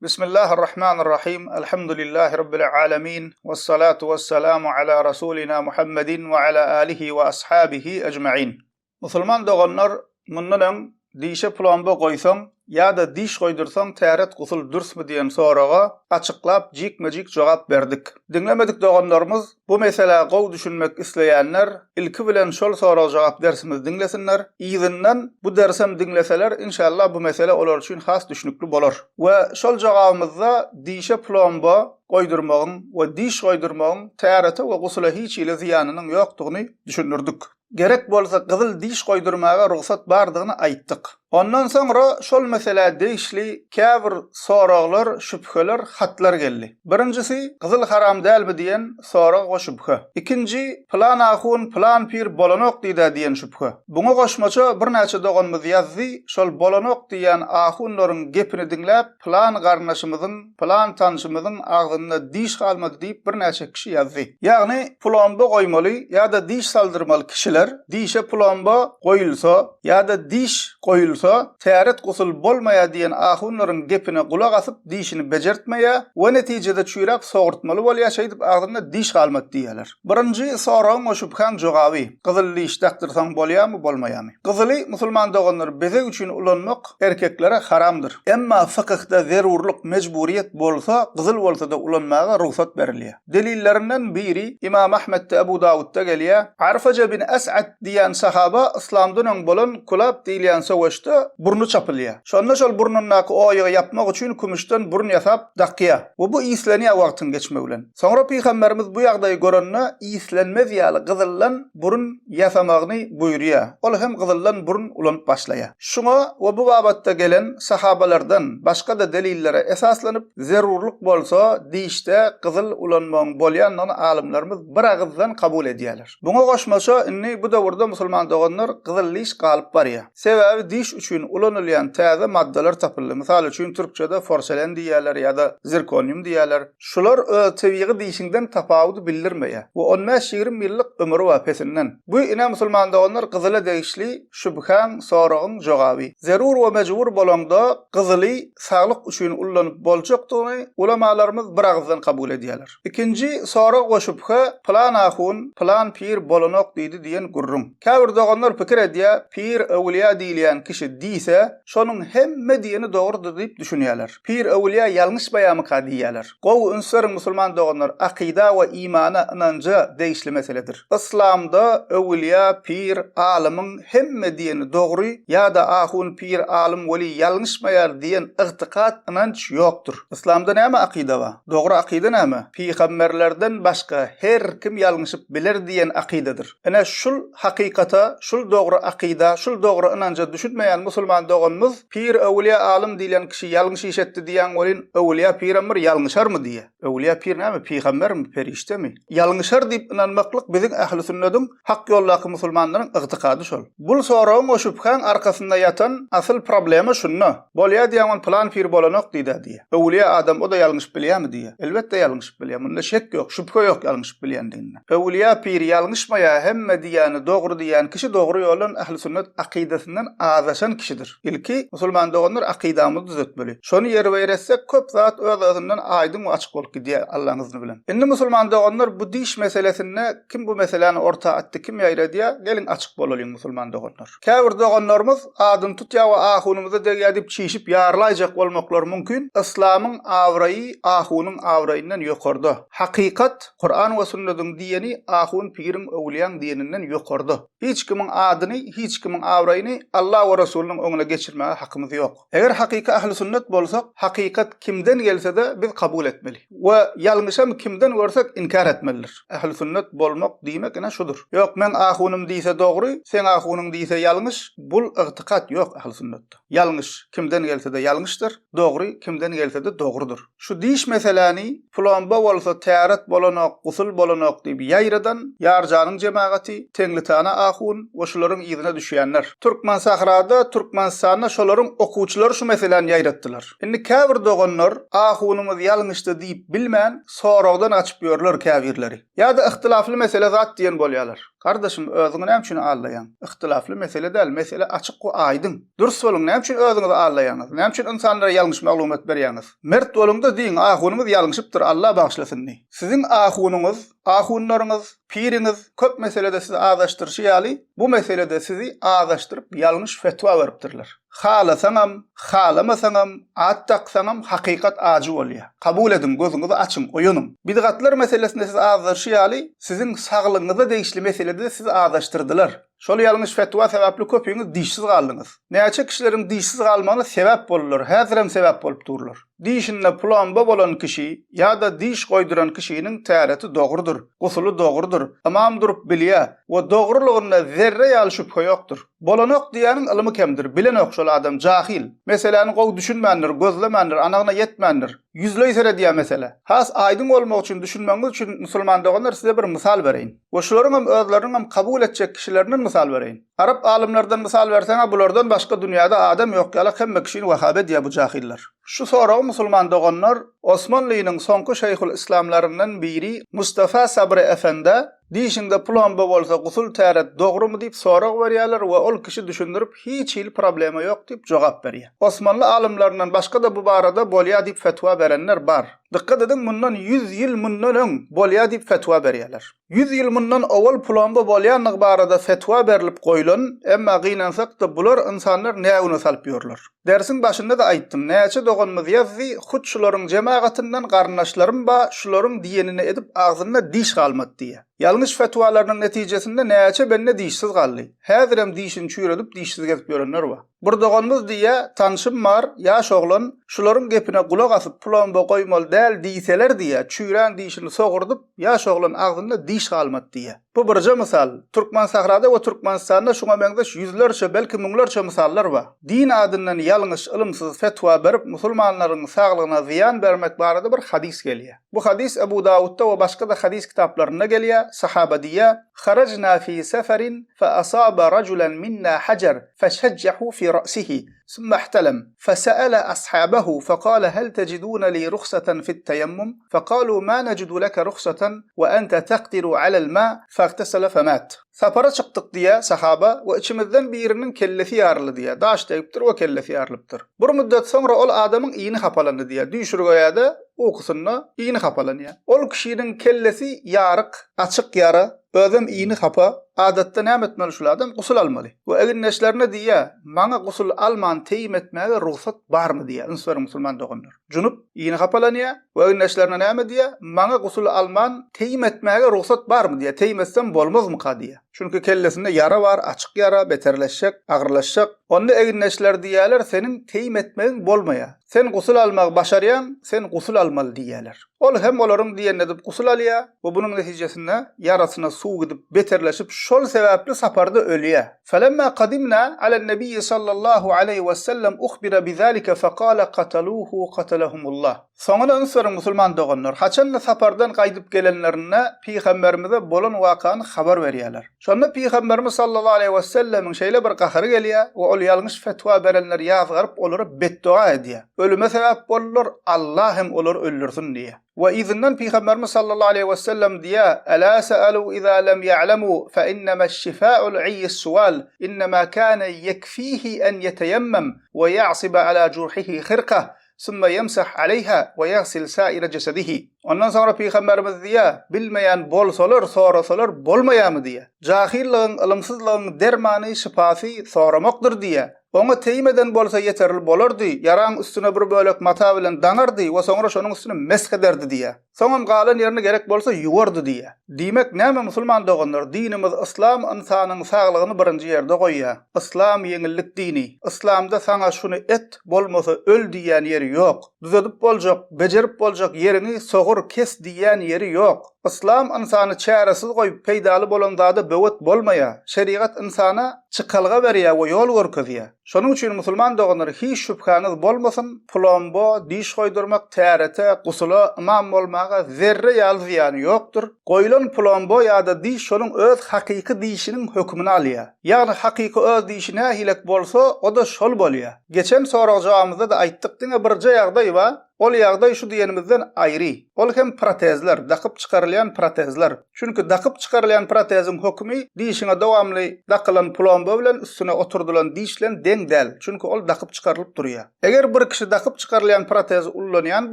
Bismillahirrahmanirrahim. Elhamdülillahi Rabbil alemin. Vessalatu vesselamu ala Rasulina Muhammedin ve ala alihi ve ashabihi ecmain. Musulman doganlar, mundan öň dişe plomba goýsaň ýa-da diş goýdursaň täret gusul dürsmi diýen soraga açyklap jikme-jik jogap berdik. Diňlemedik doganlarymyz bu meselä gowy düşünmek isleýänler ilki bilen şol sorag-jogap dersimizi diňlesinler, yzyndan bu dersem diňleseler inşallah bu mesele olar üçin has düşnükli bolar. We şol jogabymyzda dişe plomba goýdurmagyň we diş goýdurmagyň tärete we gusula hiç hili zyýanynyň ýokdugyny düşündirdik. Gerek bolsa gyzyl diş goýdurmaga rugsat bardygyny aýtdyk. Ondan soňra şol meselä degişli käbir soraglar, şübheler, hatlar geldi. Birinjisi, gyzyl haram dälmi diýen sorag we şübhe. Ikinji, pylan ahun, pylan pir bolanok diýdä diýen şübhe. Buňa goşmaça birnäçe doganymyz ýazdy, şol bolanok diýýän ahunlaryň gepini diňläp, pylan garyndaşymyzyň, pylan tanşymyzyň agzynda diş galmady diýip birnäçe kişi ýazdy. Ýagny plomba goýmaly ýa-da diş saldyrmaly kişiler dişe plomba goýulsa ýa-da diş goýulsa täret gusul bolmaýar diýen ahunlaryň gepine gulak asyp dişini bejertmeýär we netijede çüýräp sogurtmaly bolýar şeýdip agzynda diş galmady diýýärler. Birinji soragyň we şübhäň jogaby, gyzyl diş dakdyrsaň bolýarmy bolmaýarmy? Gyzyly musulman doganlar bezeg üçin ulanmak erkeklere haramdyr. Emma fykyhda zerurlyk, mejburyýet bolsa, gyzyl bolsa-da ulanmaga rugsat berilýär. Delillerinden biri Imam Ahmetde, Ebu Dawutda gelýär, Arfaja bin Es'ad diýen sahaba yslamdan öň bolan Kulab diýilýän söweşde burny çapylýar. Şonda şol burnundaky oýugy ýapmak üçin kümüşden burun ýasap dakýar we bu islenýär wagtyň geçmegi bilen. Soňra pygamberimiz bu ýagdaýy görende islenmez ýaly gyzyldan burun ýasamagyny buýurýar. Ol hem gyzyldan burun ulanyp başlaýar. Şuňa we bu babatda gelen sahabalardan başga-da delillere esaslanyp, zerurlyk bolsa dişde gyzyl ulanmagyň bolýandygyny alymlarymyz biragyzdan kabul edýärler. Muňa goşmaça indi bu döwürde musulman doganlar gyzyl diş galyp barýar. Sebäbi diş üçin ulanylýan täze maddalar tapyldy. Mysal üçin türkçede forselen diýýärler ýa-da zirkonium diýýärler. Şular öz tebigy dişiňden tapawudy bildirmeýär we on bäş-ýigrimi ýyllyk ömri bar pesinden. Bu ine musulman doganlar gyzyla degişli şübhäň, soragyň jogaby. Zerur we mejbur bolaňda gyzyly saglyk üçin ullanyp boljakdygyny ulamalarymyz bir agyzdan kabul edýärler. Ikinji sorag we şübhe pylan ahun, pylan pir bolanok diýdi diýen gürrüň. Käbir doganlar pikir edýär, pir, öwülýä diýilýän kişi diýse, şonuň hemme diýeni dogrudyr diýip düşünýärler. Pir, öwülýä ýalňyşmaýamyka diýýärler. Gowy üns beriň musulman doganlar, akyda we imana, ynanja degişli meseledir. Yslamda öwülýä, pir, alymyň hemme diýeni dogry ýa-da ahun, pir, alym, weli ýalňyşmaýar diýen ygtykat, ynanç ýokdur. Yslamda näme akyda bar? Dogry akyda näme? Pygamberlerden başga her kim ýalňyşyp biler diýen akydadyr. Ine şul hakykata, şul dogry akyda, şul dogry ynanja düşünmeýän musulman doganymyz pir, öwülýä, alym diýlen kişi ýalňyş iş etdi diýýäň welin, öwülýä pirem bir ýalňyşarmy diýýä. Öwülýä pir näme, pygambermi, perişdemi? Ýalňyşar diýip ynanmaklyk biziň ähli sünnediň, hak ýoldaky musulmanlaryň ygtykady şol. Bul soragyň we şübhäň arkasynda ýatan asyl problema şunda. Bolýa diýýäň ony pylan pir bolanok diýdä diýýä. Öwülýä adam o-da ýalňyşyp bilýämi diýýä. Elbetde ýalňyşyp bilýä. Munda şek ýok, şübhe ýok ýalňyşyp bilýändiginde. Öwülýä pir ýalňyşmaýa hemme diýýäni dogry diýýän kişi dogry ýoldan ähli sünnet akydasyndan azaşan kişidir. Ilki musulman doganlar akydamyzy düzetmeli. Şony ýerbe-ýer etsek köp zat öz-özünden aýdyň we açyk bolup gidýär Allaň yzny bilen. Indi musulman doganlar bu diş meselesinde kim bu meseläni orta atdy kim ýaýradýar geliň açyk bolalyň musulman doganlar. Käbir doganlarymyz adyny tutýar we ahunymyza degýär diýip çişip ýarylaýjak bolmaklary mümkin. Yslamyň abraýy ahunyň abraýyndan ýokarda. Hakykat, Kuran we sünnediň diýeni ahun piriň öwülýäň diýeninden ýokarda. Hiç kimiň adyny, hiç kimiň abraýyny Allah we Resulynyň öňüne geçirmäge hakymyz ýok. Eger hakyky ähli sünnet bolsak, hakykat kimden gelse-de biz kabul etmeli. We ýalňyşam kimden görsek inkär etmelidir. Ähli sünnet bolmak diýmek ine şudur. Ýok meň ahunym diýse dogry, seň ahunyň diýse ýalňyş, bul ygtykat ýok ähli sünnetde. Ýalňyş kimden gelse-de ýalňyşdyr, dogry kimden gelse-de dogrudyr. Şu diş meseläni plomba bolsa täret bolanok, gusul bolanok diýip ýaýradan Ýarjanyň jemagaty, Teňlitana ahun we şularyň yzyna düşýänler. Türkmensahrada, Türkmenistanda şolaryň okuwçylary şu meseläni ýaýratdylar. Indi käbir doganlar ahunymyz ýalňyşdy diýip bilmän soragdan gaçyp ýörler käbirleri. Ýa-da yhtylafly mesele zat diýen bolýarlar. Gardaşym, özüňi näme üçin aldaýaň? Yhtylafly mesele däl, mesele açyk we aýdyň. Dürs boluň, näme üçin özüňizi aldaýaňyz? Näme üçin ynsanlara ýalňyş maglumat berýäňiz? Mert boluň-da diýiň, ahunyňyz ýalňyşypdyr, Alla bagyşlasyn diý. Siziň ahunyňyz, ahunlaryňyz, piriňiz köp meselede sizi azaşdyryşy ýaly, bu meselede sizi azaşdyryp ýalňyş fetwa beripdirler. Halasaňam, halamasaňam, at daksaňam hakykat ajy bolýar. Kabul ediň, gözüňizi açyň, oýanyň. Bidgatlar meselesinde sizi azdyryşy ýaly, siziň saglygyňyza degişli meselede-de sizi azaşdyrdylar. Şol ýalňyş fetwa sebäpli köpüňiz dişsiz galdyňyz. Näçe kişileriň dişsiz galmagyna sebäp boldular, häzirem sebäp bolup durlar. Dişinde plomba bolan kişi ýa-da diş goýduran kişiniň täreti dogrudyr, gusuly dogrudyr, ymam durup bilýär we dogrulygynda zerre ýaly şübhe ýokdur. Bolanok diýýäniň ylymy kemdir, bilenok şol adam, jahyl. Meseläni gowy düşünmändir, gözlemändir, anygyna ýetmändir. Ýüzleý seredýär meselä. Has aýdyň bolmagy üçin, düşünmegiňiz üçin musulman doganlar size bir mysal bereýin. We şularyňam özleriniňem kabul etjek kişilerinden mysal bereýin. Arap alymlardan mysal berseň-ä bulardan başga dünýäde adam ýok ýalak hemme kişini wahaby edýär bu jahyllar. Şu soragy musulman doganlar Osmanlynyň soňky şeýhul yslamlaryndan biri Mustafa Sabry Efendä Dişiňde plomba bolsa gusul täret dogrumy diýip sorag berýärler we ol kişi düşündirip hiç hili problema ýok diýip jogap berýär. Osmanly alymlaryndan başga-da bu barada bolýar diýip fetwa berenler bar. Dykgat ediň mundan ýüz ýyl mundan öň bolýar diýip fetwa berýärler. Ýüz ýyl mundan owal plomba bolýandygy barada fetwa berlip goýlan, emma gynansakda bular ynsanlar nägüne salyp ýörler. Dersiň başynda-da aýtdym, näçe doganymyz ýazdy, hut şularyň jemagatyndan garyndaşlarym ba, şularyň diýenini edip agzynda diş galmady diýýä. Ýalňyş fetwalarynyň netijesinde näçe bende dişsiz galdy. Häzirem dişini çüýredip dişsiz gezip ýörenler ba. Bir doganymyz diýýä, tanşym bar, ýaş oglan, şularyň gepine gulak asyp plomba goýmaly däl diýseler diýýä, çüýrän dişini sogurdyp, ýaş oglan agzynda diş galmady diýýä. Bu birje mysal. Türkmensahrada we Türkmenistanda şuňa meňzeş ýüzlerçe, belki müňlerçe mysallar bar. Din adyndan ýalňyş, ylymsyz fetwa berip, musulmanlaryň saglygyna zyýan bermek barada bir hadys gelýär. Bu hadys Ebu Dawutda we başga-da hadys kitaplarynda gelýär, sahaba diýýär, Harajna fi seferin fe asaba rajulan minna hajar feşejjehu fi ra'sihi summa ihtalam fese'ele ashabahu fekale hel tecidune li ruhsatan fi't-teyemmum fekalu ma necidu leke ruhsatan we ente tekdiru alel ma fagtesele femat. Sapara çykdyk diýýär sahaba we içimizden biriniň kellesi ýaryldy diýýär. Daş degipdir we kellesi ýarylypdyr. Bir müddet soňra ol adamyň ini hapalandy diýýär. Düýşürgeýär-de, ukusynda ini hapalanýar. Ol kişiniň kellesi ýaryk, açyk ýara, özem ini hapa. Adatda näme etmeli şul adam? Gusul almaly. We egindeşlerine diýýär, Maňa gusul alman teýim etmäge rugsat barmy diýýär. Üns beriň musulman doganlar. Junup, ini hapalanýar we egindeşlerine näme diýýär? Maňa gusul alman teýim etmäge rugsat barmy diýýär. Teýim etsem bolmazmyka diýýär. Çünki kellesinde ýara bar, açyk ýara, beterleşjek, agyrlaşjak. Onda egindeşler diýýärler, seniň teýim etmegiň bolmaýar. Sen gusul almagy başarýaň, sen gusul almaly diýýärler. Ol hem olaryň diýenini edip gusul alýar we bunuň netijesinde ýarasyna suw gidip beterleşip şol sebäpli saparda ölýär. Felemma kadimna alen-nebiyyi sallallahu aleýhi we sellem uhbira bizalike fekale kataluhu katalahumullah. Soňuna üns beriň musulman doganlar, haçanda sapardan gaýdyp gelenlerinde Pygamberimize bolan wakany habar berýärler. Şonda Pygamberimiz sallallahu aleýhi we sellemiň şeýle bir gahary gelýär we ol ýalňyş fetwa berenleri ýazgaryp olara betdoga edýär. Ölüme sebäp boldular, Allah hem olary öldürsin diýýär. We yzyndan Pygamberimiz sallallahu aleýhi we sellem diýýär, Elâ se'elû izâ lem ya'lemû fe innemâ-şşifâ'ul 'iyyi-s-suâl, innemâ kâne yekfîhi en yeteyemmem we ya'siba alâ jurhihi hyrkah, sümme yemsah aleyhâ we yagsil sâire cesedihi. Ondan soňra Pygamberimiz diýýär, Bilmeýän bolsalar, sorasalar bolmaýarmy diýýär. Jahyllygyň, ylymsyzlygyň dermany, şypasy soramakdyr diýýär. Oňa teýim eden bolsa ýeterli bolardy, ýaraň üstüne bir bölek mata bilen daňardy we soňra şonuň üstüne mesh ederdi diýýär. Soňam galan ýerini gerek bolsa ýuwardy diýýär. Diýmek näme musulman doganlar, dinimiz yslam ynsanyň saglygyny birinji ýerde goýýar. Yslam ýeňillik dini. Yslamda saňa şuny et, bolmasa öl diýýän ýeri ýok. Düzedip boljak, bejerip boljak ýeriňi sogur, kes diýýän ýeri ýok. Yslam ynsany çäresiz goýup peýdaly bolan zada böwet bolmaýar. Şerigat ynsana çykalga berýär we ýol görkezýär. Şonuň üçin musulman doganlar hiç şübhäňiz bolmasyn, plomba, diş goýdurmak, tärete, gusula, ymam bolmaga zerre ýaly zyýany ýokdur. Goýlan plomba ýa-da diş şonuň öz hakyky dişiniň hökümini alýar. Ýagny hakyky öz dişi nähilek bolsa, o-da şol bolýar. Geçen sorag-jogabymyzda-da aýtdyk diňe birje ýagdaý bar. Ol ýagdaý şu diýenimizden aýry. Ol hem protezler, dakyp çykarylýan protezler. Çünki dakyp çykarylýan proteziň hökümi dişiňe dowamly dakylan plomba bilen üstüne oturdylan diş bilen deň däl. Çünki ol dakyp çykarylyp durýar. Eger bir kişi dakyp çykarylýan protezi ullanýan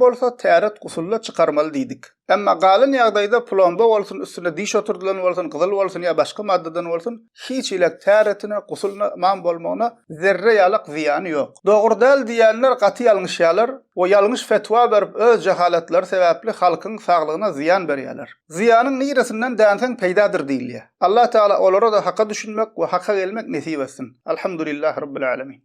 bolsa, täret gusulda çykarmaly diýdik. Emma galan ýagdaýda plomba bolsun, üstüne diş oturdylan bolsun, gyzyl bolsun ýa başga maddadan bolsun, hiç hili täretine, gusulyna, ymam bolmagyna zerre ýalak zyýany ýok. Dogry däl diýýänler gaty ýalňyşýarlar we ýalňyş fetwa berip öz jahalatlary sebäpli halkyň saglygyna zyýan berýärler. Zyýanyň niresinden dänseň peýdadyr diýilýär. Allah Tagala olara-da haka düşünmek we haka gelmek nesip etsin. Alhamdulillahi Rabbil Alemin.